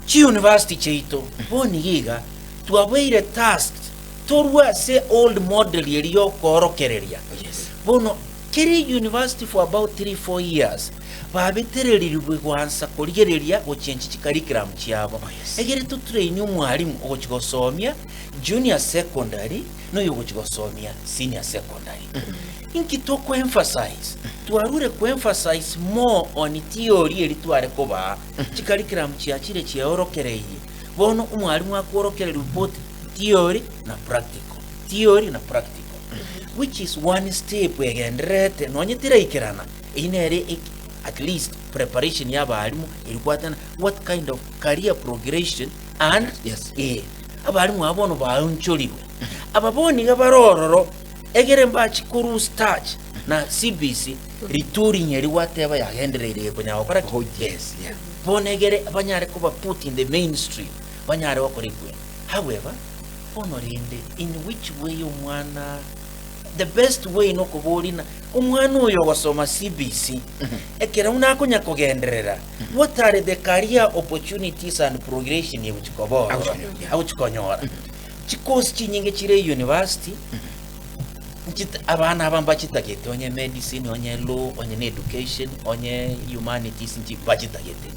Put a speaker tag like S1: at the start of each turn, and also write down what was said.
S1: Chiuniversity chiaito bono iga iga twabeire tasked torwe ase old model eria yokoorokereria. Bono kera university for about 3, 4 years babetererigwe goansa korigereria gochenchia chicurriculum chiabo. Egere totrain omwalimu ogochia gosomia junior secondary na oyo ogochia gosomia senior secondary. Inki toko emphasize? Twarure ko emphasize more on theory eria tware kobaa. Chicurriculum chiachire chiaorokereirie. Bono omwalimu akworokereria both theory na practical, theory na practical, which is one step egendererete nonye teraikerana, eyio nere ek- at least preparation ya abalimu erikwatana what kind of career progression and eh, abalimu aba bono baonchorirwe. Aba bono iga bare ororo egere mbachi ko lose touch na CBC riturinye rigwateba yagendereire konyara gokora ki?
S2: Oh, yes, yeah.
S1: Bono egere banyare koba put in the mainstream, banyare gokora ekwe. However, bono rende in which way omwana the best way nokoboria na omwana oyo ogosoma CBC, ekero buna akonya kogenderera, what are the career opportunities and progression egochi koba ororo,
S2: Agochi konyora.
S1: agochi konyora. Chikosi chinyinge chire university, nchit- abana aba mbachitagete onye medicine, onye law, onye na education, onye humanities nchi mbachitagete.